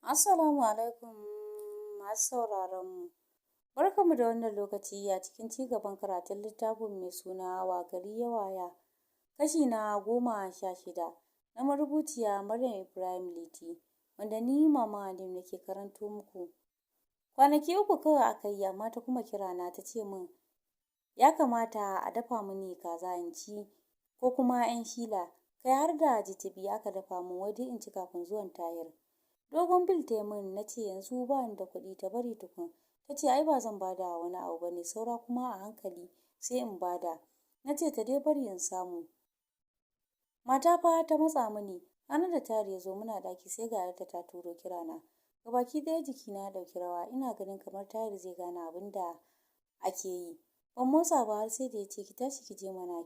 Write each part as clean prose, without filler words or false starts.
Assalamu alaikum, masu sauraron mu. Barkanmu da wannan lokaci a cikin cigaban karatun littafin mai suna Wa gari ya waya, kashi na 16, na marubuciya Maryam Ibrahim Liti, wanda ni Mama Halim nake karanto muku. Kwanaki 3 kawai aka yi, amma ta kuma kira na ta ce min ya kamata a dafa mini kaza in ci, ko kuma 'yan shila, kai har da jijjibi aka dafa min, wai duk in ci kafin zuwan Tahir. Dogon bill ta min, na ce yanzu ba ni da kuɗi, ta bari tukun. Ta ce ai ba zan bada wani abu bane, saura kuma a hankali sai in bada. Na ce ta dai bari in samu. Mata fa ta matsa mini. Ranar da Tahir ya zo muna ɗaki, sai ga 'yarta ta turo kira na. Gabaki ɗaya jikina ya ɗauki rawa, ina ganin kamar Tahir zai gane abin da ake yi. Ban motsa ba har sai da ya ce, "Ki tashi ki je mana,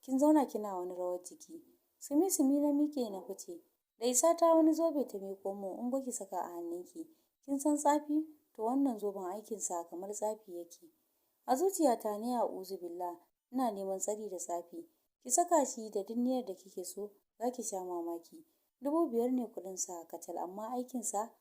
kin zauna kina wani rawar jiki." Sumi sumi na miƙe na fice. Da isa ta wani zobe ta miƙo min, "Ungo, ki saka a hannunki. Kin san tsafi? To wannan zoben aikinsa kamar tsafi yake." A zuciyata ne a'uzu billah, ina neman tsari da tsafi. "Ki saka shi da duk niyyar da kike so, za ki sha mamaki. 5,000 ne kuɗin sa kacal, amma aikinsa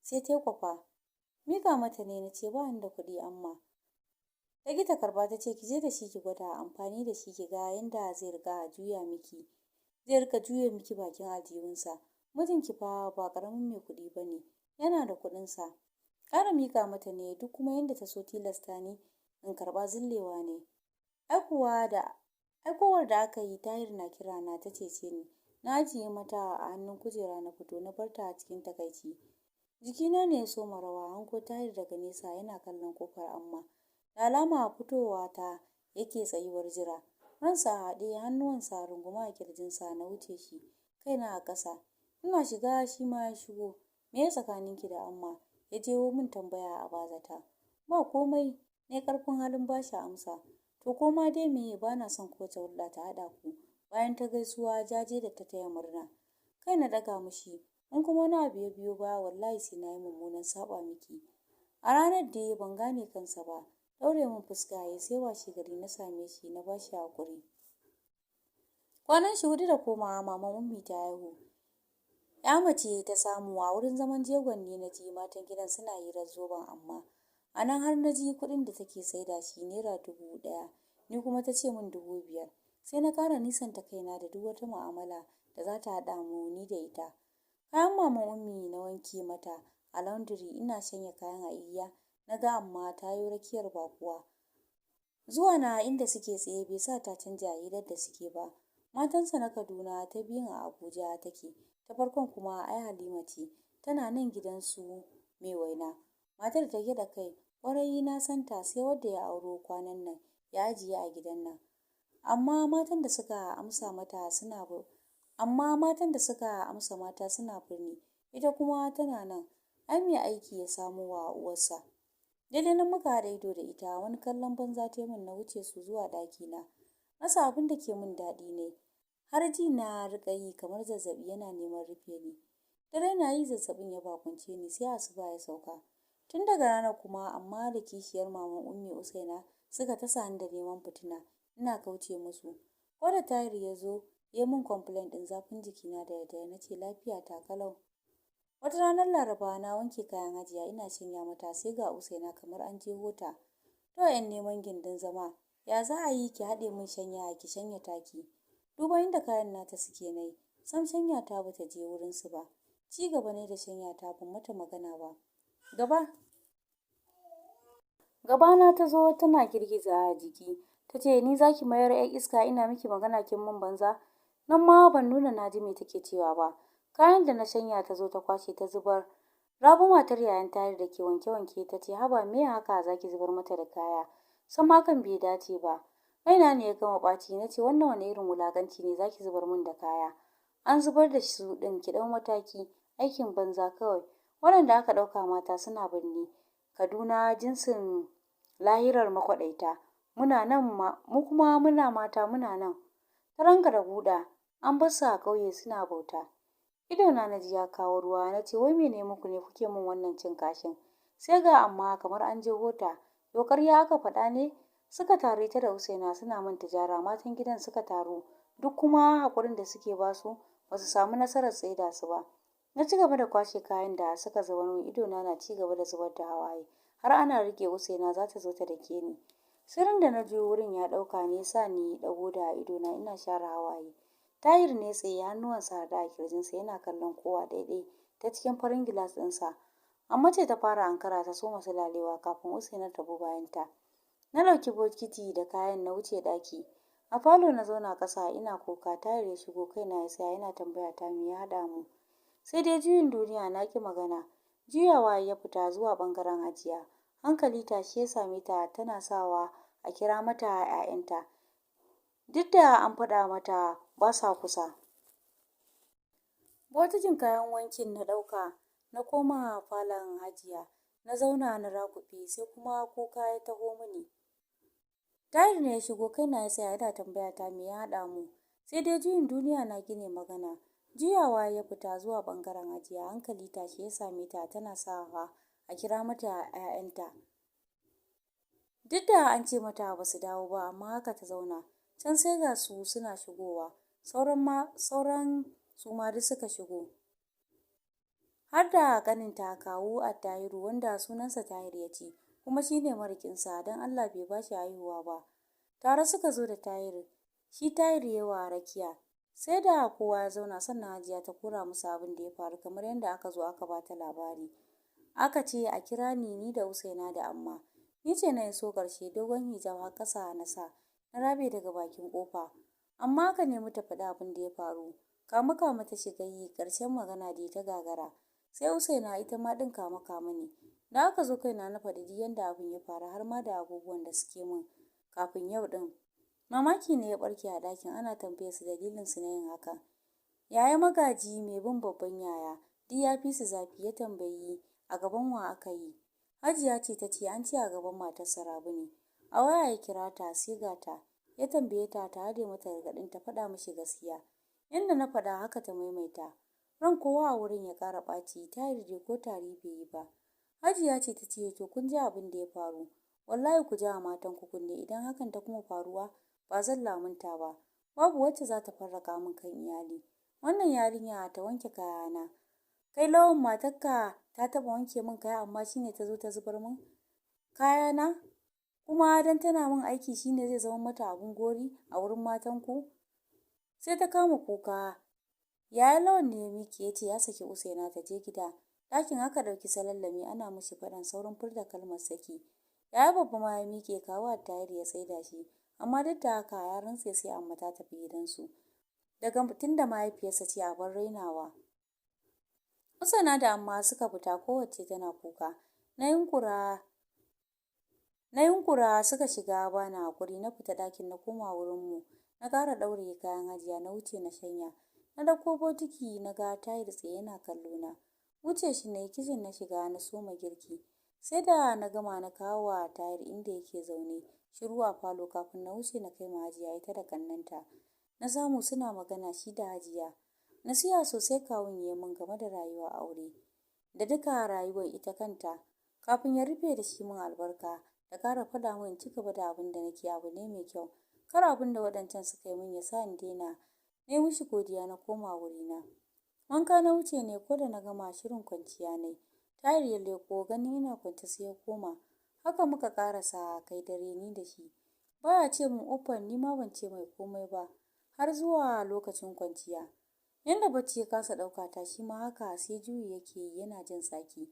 sai ta kwafa." Mika mata ne, na ce ba ni da kuɗi, amma ta ƙi ta karɓa. Ta ce ki je da shi ki gwada amfani da shi, ki ga yanda zai riƙa juya miki, zai riƙa juya miki bakin aljihunsa. Mijinki fa ba ƙaramin mai kuɗi ba ne, yana da kuɗinsa. Ƙara mika mata ne, duk kuma yanda ta so tilasta ni in karɓa, zillewa ne. Ai kuwa da aikowar da aka yi Tahir na kira na ta cece ni. Na ajiye mata a hannun kujera, na fito na bar ta a cikin takaici. Jikina ne ya soma rawa hango Tahir daga nesa yana kallon kofar amma. Da alama fitowa ta yake tsayuwar jira. Ransa a haɗe, hannuwansa rungume a kirjinsa, na wuce shi, kaina a ƙasa. Ina shiga shi ma ya shigo. "Me ya tsakaninki da Amma?" ya jeho min tambaya a bazata. "Ba komai," ne karfin halin bashi amsa. "To ko ma dai meye, bana son kowace hulɗa ta haɗa ku bayan ta gaisuwa, jaje da ta taya murna." Kai na ɗaga mishi. "In kuma wani abu ya biyo baya, wallahi sai na yi mummunan saɓa miki." A ranar da ban gane kansa ba, ɗaure min fuska yayi, sai washe gari na same shi na bashi haƙuri. Kwanan shi 4 da komawa, maman Ummi ta haihu. 'Ya mace ta samu. A wurin zaman jegon ne na ji matan gidan suna hirar zoben amma. A nan har na ji kuɗin da take saida shi, ₦1,000, ni kuma ta ce min 5,000. Sai na ƙara nisanta kaina da duk wata mu'amala da za ta haɗa mu ni da ita. Kayan maman Ummi na wanke mata a laundry, ina shanya kayan a igiya na ga amma ta yi rakiyar bakuwa. Zuwa na inda suke tsaye bai sa ta canja hirar da suke ba. Matansa na Kaduna, ta biyun a Abuja take, ta farkon kuma ai Halima ce, tana nan gidansu mai waina. Matar ta gyaɗa kai, "Ƙwarai, na san ta, sai wadda ya auro kwanan nan ya ajiye a gidan nan. Amma matan da suka amsa mata suna birni, ita kuma tana nan. Ai mai aiki ya samo wa uwarsa." Daidai nan muka haɗa ido da ita, wani kallon banza ta min, na wuce su zuwa ɗaki na. Rasa abin da ke min daɗi ne, har ji na riƙa yi kamar zazzaɓi yana neman rufe ni. Dare na yi zazzaɓin ya bakunce ni, sai asuba ya sauka. Tun daga ranar kuma amma da kishiyar maman Ummi Usaina suka tasa ni da neman fitina, ina kauce musu. Ko da Tahir ya zo ya min complaint ɗin zafin jikina da daddare, na ce lafiya ta kalau. Wata ranar Laraba na wanke kayan Hajiya ina shanya mata, sai ga Usaina kamar an jeho ta. "To, 'yan neman gindin zama, ya za a yi ki haɗe min shanya ki shanya taki?" Duba inda kayan nata suke nayi, sam shanya ta bata je wurin su ba. Ci gaba ne da shanya ta, ban mata magana ba. Gaba gabana ta zo tana girgiza jiki, ta ce, "Ni zaki mayar, 'yar iska? Ina miki magana kin min banza." Nan ma ban nuna na ji me take cewa ba. Kayan da na shanya ta zo ta kwashe ta zubar. Rabu, matar yayan Tahir da ke wanke-wanke, ta ce, "Haba, me haka zaki zubar mata da kaya? Sam hakan bai dace ba." Raina ne ya gama ɓaci, na ce, "Wannan wani irin wulakanci ne, zaki zubar min da kaya? An zubar da su ɗin, ki ɗau mataki. Aikin banza kawai." Waɗanda aka ɗauka mata suna birni Kaduna, jinsin lahirar makwaɗaita. Muna nan mu kuma muna mata muna nan. Ta ranga da guda, an bar su a ƙauye suna bauta. Idona na ji ya kawo ruwa, na ce, "Wai mene muku ne kuke min wannan cin kashin?" Sai ga amma kamar an jeho ta. "To, ƙarya aka faɗa ne?" Suka taru ita da Usaina suna min tijara. Matan gidan suka taru, duk kuma haƙurin da suke basu, ba su samu nasarar tsaida su ba. Na ci gaba da kwashe kayan da suka zubar min, idona na ci gaba da zubar da hawaye. Har ana rike Usaina za ta zo ta dake ni. Sirrin da na ji wurin ya ɗauka ne sa ni ɗago da idona ina share hawaye. Tahir ne tsaye, hannuwansa haɗe a kirjinsa, yana kallon kowa ɗaiɗai ta cikin farin gilas ɗinsa. Amma ce ta fara ankara ta soma sulalewa kafin Usaina ta bi bayanta. Na ɗauki bokiti da kayan na wuce ɗaki. A falo na zauna ƙasa ina kuka. Tahir ya shigo kaina ya tsaya yana tambaya ta me ya haɗa mu. Sai dai juyin duniya na ki magana. Juyawa ya fita zuwa ɓangaren Hajiya. Hankali tashi ya same ta tana sawa a kira mata 'ya'yanta. Duk da an faɗa mata ba sa kusa. Botikin kayan wankin na ɗauka na koma falon Hajiya. Na zauna na rakuɓe sai kuma kuka ya taho mini. Tahir ne ya shigo kaina ya tsaya yana tambaya ta me ya haɗa mu. Sai dai juyin duniya na gine magana. Juyawa ya fita zuwa ɓangaren Hajiya. Hankali tashi ya same ta tana sawa a kira mata 'ya'yanta. Duk da an ce mata ba su dawo ba, amma haka ta zauna. Can sai ga su suna shigowa. Sauran su ma duk suka shigo. Har da ƙaninta kawu Attahiru, wanda sunansa Tahir ya ci, kuma shine mariƙinsa don Allah bai bashi haihuwa ba. Tare suka zo da Tahir. Shi Tahir ya wa rakiya. Sai da kowa ya zauna sannan Hajiya ta kora musu abin da ya faru kamar yadda aka zo aka bata labari. Aka ce a kira ni, ni da Usaina da Amma. Ni ce na iso ƙarshe, dogon hijab har ƙasa na sa. Na rabe daga bakin ƙofa. Amma aka nemi ta faɗi abin da ya faru. Kama kama ta shiga yi, ƙarshen magana dai ta gagara. Sai Usaina ita ma ɗin kama kama ne. Da aka zo kaina na faɗi duk yanda abin ya faru har ma da abubuwan da suke min kafin yau ɗin. Mamaki ne ya ɓarke a ɗakin, ana tambayar su dalilin su na yin haka. Yaya Magaji mai bin babban yaya duk ya fi su zafi, ya tambayi a gaban wa aka yi. Hajiya ce ta ce an ce a gaban matarsa Rabi ne. A waya ya kira ta sai ga ta. Ya tambaye ta tare da mata gargaɗin ta faɗa mishi gaskiya. Yanda na faɗa haka ta maimaita. Ran kowa a wurin ya ƙara ɓaci, Tahir dai ko tari bai yi ba. Hajiya ce ta ce to kun ji abin da ya faru. Wallahi ku ja matan ku kunne, idan hakan ta kuma faruwa ba zan lamunta ba. Babu wacce za ta farraka min kan iyali. Wannan yarinya ta wanke kayana. Kai Lawan, matarka ta taɓa wanke min kaya amma shine ta zo ta zubar min kayana? Kuma dan tana min aiki shine zai zama mata abun gori a wurin matanku? Sai ta kama kuka. Yaya Lawan ne ya miƙe ya ce ya saki Usaina ta je gida. Ɗakin aka ɗauki salallami ana mishi faɗan saurin furta kalmar saki. Yaya Babba ma ya miƙe, kawu Attahiru ya tsaida shi. Amma duk da haka ya rantse sai Amma ta tafi gidansu. Daga tunda mahaifiyarsa ce a bar rainawa. Usaina da Amma suka fita kowacce tana kuka. Na yunkura suka shiga bani hakuri, na fita ɗakin na koma wurin mu. Na ƙara ɗauraye kayan Hajiya na wuce na shanya. Na ɗauko botiki na ga Tahir tsaye yana kallo na. Wuce shi na yi kicin na shiga na soma girki. Sai da na gama na kawo wa Tahir inda yake zaune shiru a falo kafin na wuce na kai ma Hajiya ita da ƙannenta. Na samu suna magana shi da Hajiya. Nasiha sosai kawun ya yi min game da rayuwar aure da duka rayuwar ita kanta. Kafin ya rufe da shi min albarka da ƙara faɗa min in ci gaba da abin da nake, abu ne mai kyau. Kar abin da waɗancan suka yi min ya sa in daina. Na yi mishi godiya na koma wurina. Wanka na wuce ne ko da na gama shirin kwanciya ne. Tahir ya leƙo ganin ina kwance sai ya koma. Haka muka ƙarasa kai dare ni da shi. Baya ce min uffan, ni ma ban ce mai komai ba har zuwa lokacin kwanciya. Yanda bacci ya kasa ɗauka ta shi ma haka sai juyi yake yi yana jin tsaki.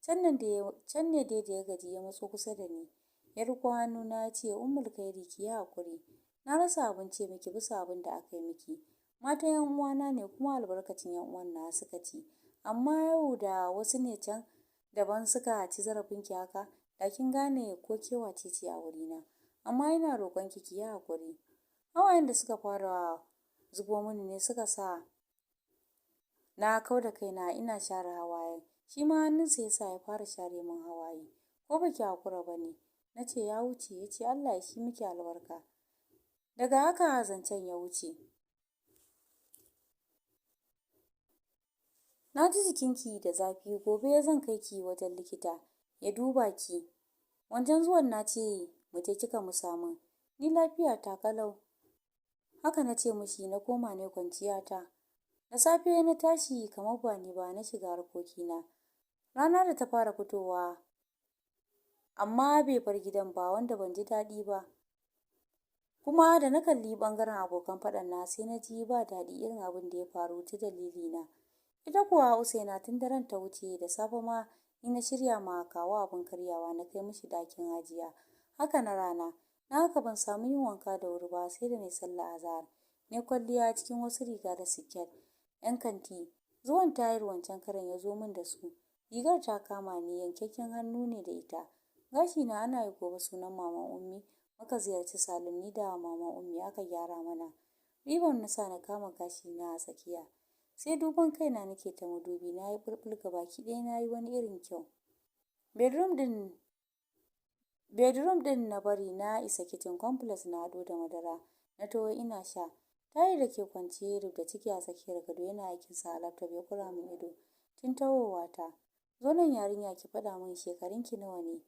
Can ne dai da ya gaji ya matso kusa da ni. Ya riƙo hannuna ya ce Ummul Khairi ki yi haƙuri. Na rasa abin ce miki bisa abin da aka yi miki. Matan 'yan uwana ne kuma albarkacin 'yan uwan nawa suka ci. Amma yau da wasu ne can daban suka ci zarafin ki haka, da kin gane ko ke wace ce a wurina. Amma ina roƙon ki ki yi haƙuri. Hawayen da suka fara zubo mini ne suka sa na kau da kaina ina share hawayen. Shi ma hannunsa ya sa ya fara share min hawaye. Ko baki haƙura ba ne? Na ce ya wuce. Ya ce Allah ya shi miki albarka. Daga haka zancen ya wuce. Na ji jikinki da zafi, gobe zan kai ki wajen likita ya duba ki. Wancan zuwan na ce mu je kika musa min. Ni lafiya ta ƙalau. Haka na ce mishi na koma ne kwanciya ta. Da safe na tashi kamar ba ni ba, na shiga harkokina. Rana da ta fara fitowa amma bai bar gidan ba, wanda ban ji daɗi ba. Kuma da na kalli ɓangaren abokan faɗan na, sai na ji ba daɗi irin abin da ya faru ta dalili na. Ita kuwa Usaina tun daren ta wuce. Da safe ma ni na shirya ma kawo abin karyawa na kai mishi ɗakin Hajiya. Haka na rana. Na haka ban samu yin wanka da wuri ba sai da na sallah azahar. Ne kwalliya cikin wasu riga da siket yan kanti. Zuwan Tayar wancan karan ya zo min da su. Rigar ta kama ni, yankakken hannu ne da ita. Gashi na ana yi gobe sunan Maman Ummi. Muka ziyarci salon ni da Maman Ummi, aka gyara mana. Ribon na sa na kama gashi na a tsakiya. Sai duban kaina nake ta madubi, na yi bulbul, gabaki ɗaya na yi wani irin kyau. Bedroom din na bari na isa kitchen complex, na haɗo da madara. Na taho ina sha. Tahir da ke kwance rubda ciki a tsakiyar gado yana aikin sa a laptop ya kura min ido. Tun tahowa ta. "Zo nan yarinya, ki faɗa min, shekarun ki nawa ne?"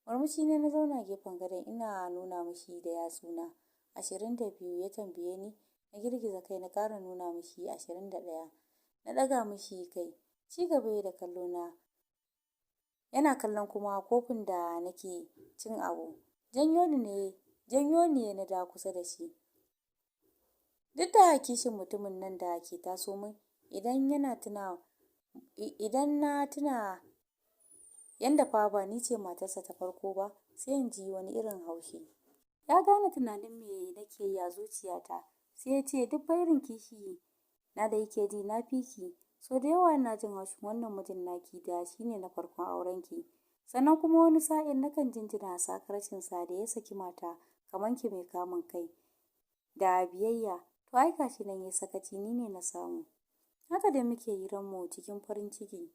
Murmushi ne na zauna gefen gadon ina nuna mishi da yatsuna. 22. Ya tambaye ni. Na girgiza kai, na ƙara nuna mishi. 21. Na ɗaga mishi kai. Ci gaba da kallo na. Yana kallon kuma kofin da nake cin abu. Janyo ni na da kusa da shi. Duk da kishin mutumin nan da ke taso min idan na tuna yanda fa ba ni ce matarsa ta farko ba, sai in ji wani irin haushi. Ya gane tunanin me nake yi a zuciyata, sai ya ce, "Duk fa irin kishi na da yake ji, na fi ki. So da yawa ina jin haushin wannan mijin naki da shine na farkon aurenki. Sannan kuma wani sa'in nakan jinjina sakarcin sa da ya saki mata kamar ki mai kamun kai da biyayya. To ai gashi nan ya sakaci, ni ne na samu." Haka dai muke hiran mu cikin farin ciki.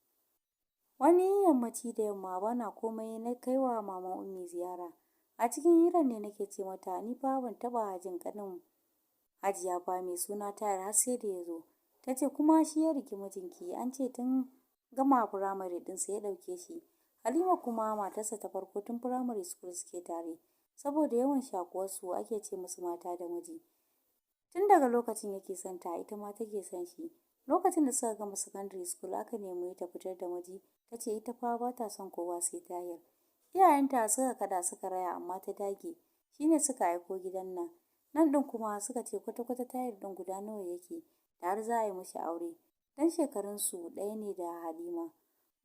Wani yammaci da yamma bana komai, na kai wa Maman Ummi ziyara. A cikin hirar ne nake ce mata ni fa ban taba jin kanin Hajiya ba mai suna Tahir har sai da ya zo. Ta ce, "Kuma shi ya riki mijinki. An ce tun gama firamare ɗinsa ya ɗauke shi. Halima kuma matarsa ta farko, tun firamare school suke tare. Saboda yawan shakuwarsu ake ce musu mata da miji. Tun daga lokacin yake son ta, ita ma take son shi. Lokacin da suka gama secondary school aka nemi ta fitar da miji, ta ce ita fa ba ta son kowa sai Tahir. Iyayenta suka kada suka raya, amma ta dage. Shine suka aiko gidan nan. Nan din kuma suka ce kwata-kwata Tahir din guda nawa yake da har za a yi mishi aure? Dan shekarun su ɗaya ne da Halima.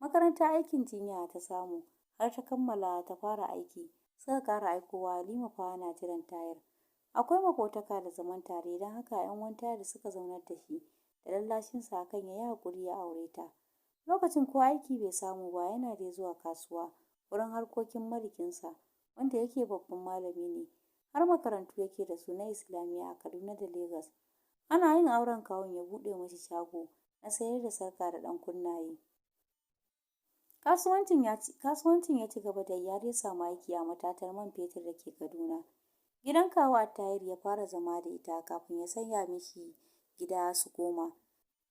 Makaranta aikin jinya ta samu har ta kammala ta fara aiki. Suka kara aikowa Halima fa na jiran Tahir. Akwai makotaka da zaman tare, don haka yan uwan Tahir suka zaunar da shi da lallashinsa akan ya yi hakuri ya aure ta. Lokacin ko aiki bai samu ba, yana dai zuwa kasuwa wurin harkokin marikinsa, wanda yake babban malami ne, har makarantu yake da su na Islamiyya a Kaduna da Lagos. Ana yin auren kawun ya buɗe mashi shago na sayar da sarka da ɗan kunnaye. Kasuwancin ya ci gaba da yi har ya samu aiki a matatar man fetur da ke Kaduna. Gidan kawu Attahiru ya fara zama da ita kafin ya sanya mishi gida su koma.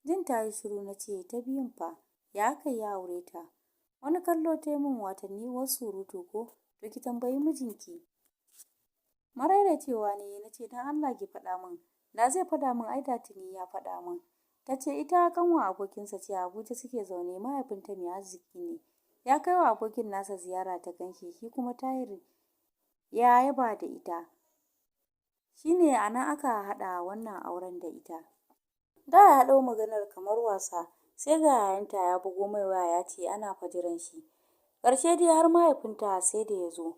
Jin ta yi shiru na ce, "Ta biyun fa, ya aka yi ya aure ta?" Wani kallo ta yi min, watanni wasu surutu ko? To ki tambayi mijinki. Cewa ne na ce, "Dan Allah ki faɗa min." Da zai faɗa min ai da tuni ya faɗa min. Ta ce ita kanwa abokinsa ce, a Abuja suke zaune, mahaifinta mai arziki ne. Ya kai wa abokin nasa ziyara ta ganshi, shi kuma Tahir ya yaba da ita. Shine a nan aka haɗa wannan auren da ita. Da ya haɗo maganar kamar wasa, sai ga yayanta ya bugo mai waya ya ce ana fa jiran shi. Ƙarshe dai har mahaifinta sai da ya zo.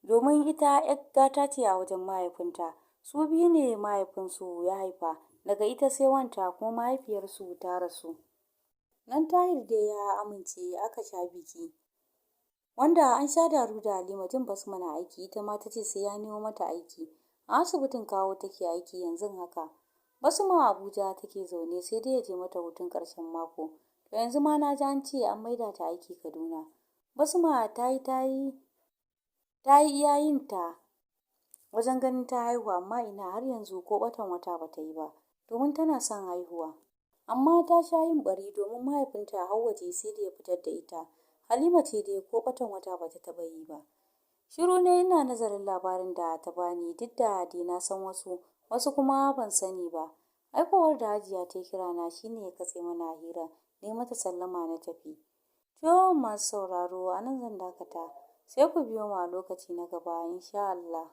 Domin ita 'yar gata ce a wajen mahaifinta. Su biyu ne mahaifinsu ya haifa, daga ita sai wanta, kuma mahaifiyarsu ta rasu. Nan Tahir dai ya amince aka sha biki. Wanda an sha daru da Halima jin Basma na aiki, ita ma ta ce sai ya nemo mata aiki. A asibitin kawo take aiki yanzu haka. Basma a Abuja take zaune, sai dai ya je mata hutun ƙarshen mako. To yanzu ma na ji an ce an maida ta aiki Kaduna. Basma ta yi iya yin ta wajen ganin ta haihu, amma ina, har yanzu ko ɓatan wata bata yi ba, domin tana son haihuwa. Amma ta sha yin bari domin mahaifinta har waje sai da ya fitar da ita. Halima ce dai ko ɓatan wata bata taɓa yi ba. Shiru ne ina nazarin labarin da ta bani, duk da dai na san wasu, wasu kuma ban sani ba. Aikowar da Hajiya ta kira na shine ya katse mana hira. Ni mata sallama na tafi. To masu sauraro, a nan zan dakata. Sai ku biyo mu a lokaci na gaba, insha Allah.